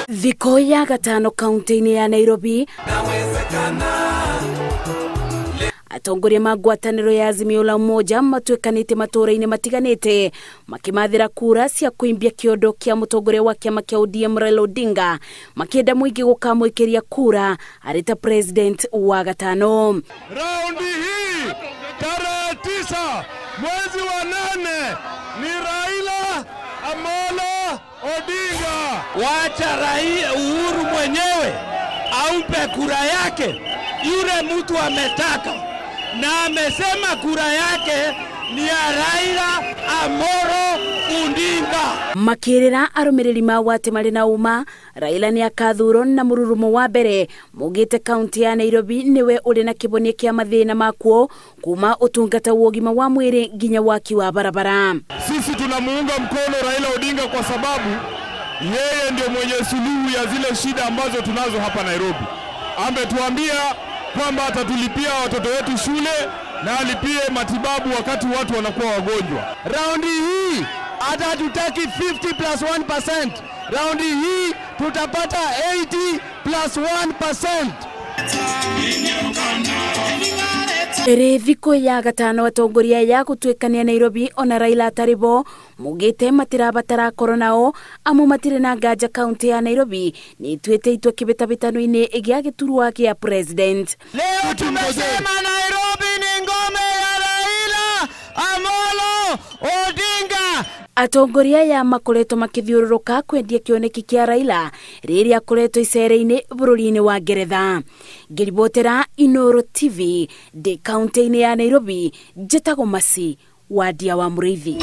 Thikũ ya gatano kaunti-inĩ ya Nairobi, atongoria ma ngwatanĩro ya Azimio la Umoja matuĩkanĩte matũũra-inĩ matiganĩte makĩmathĩra kura cia kũimbia kĩondo kĩa mũtongoria wa kĩama kĩa ODM Raila Odinga, makĩenda mũingĩ gũkamwĩkĩria kura arĩ ta president wa gatano. Raundi hii tarehe 9 mwezi wa 8 ni Raila Amolo Odinga. Wacha Raila Uhuru mwenyewe aupe kura yake yule mtu ametaka, na amesema kura yake ni ya Raila Amolo Odinga. Makirira arumiriri ma wate mari na uma Raila ni akathurwo na mururumo wa mbere mugite kaunti ya Nairobi niwe uri na kibonia kia mathina makuo kuma utungata wa ugima wa mwiri nginya waki wa barabara. Sisi tunamuunga mkono Raila Odinga kwa sababu yeye ndio mwenye suluhu ya zile shida ambazo tunazo hapa Nairobi. Ametuambia kwamba atatulipia watoto wetu shule na alipie matibabu wakati watu wanakuwa wagonjwa. Raundi hii hata hatutaki 50 plus 1%. Raundi hii tutapata 80 plus 1%. Thikũ ya gatano atongoria ya gũtuĩkania Nairobi ona Raila ataribo mugite matirabatara korwo amu matire na nganja kaunti ya Nairobi ni ituĩte itua kĩhĩtahĩtano-inĩ gĩa gĩturwa kĩa president. Leo tumesema Nairobi ni ngome ya Raila Amolo Odinga. Atongoria ya makoretwo makithiũrũrũka kwendia kĩoneki kĩa Raila rĩrĩa akoretwo icere-inĩ bũrũri-inĩ wa Ngeretha. Ngĩribotera Inooro TV ndĩ kaunti-inĩ ya Nairobi, njĩtagwo Masi Wadia wa Mũrĩithi.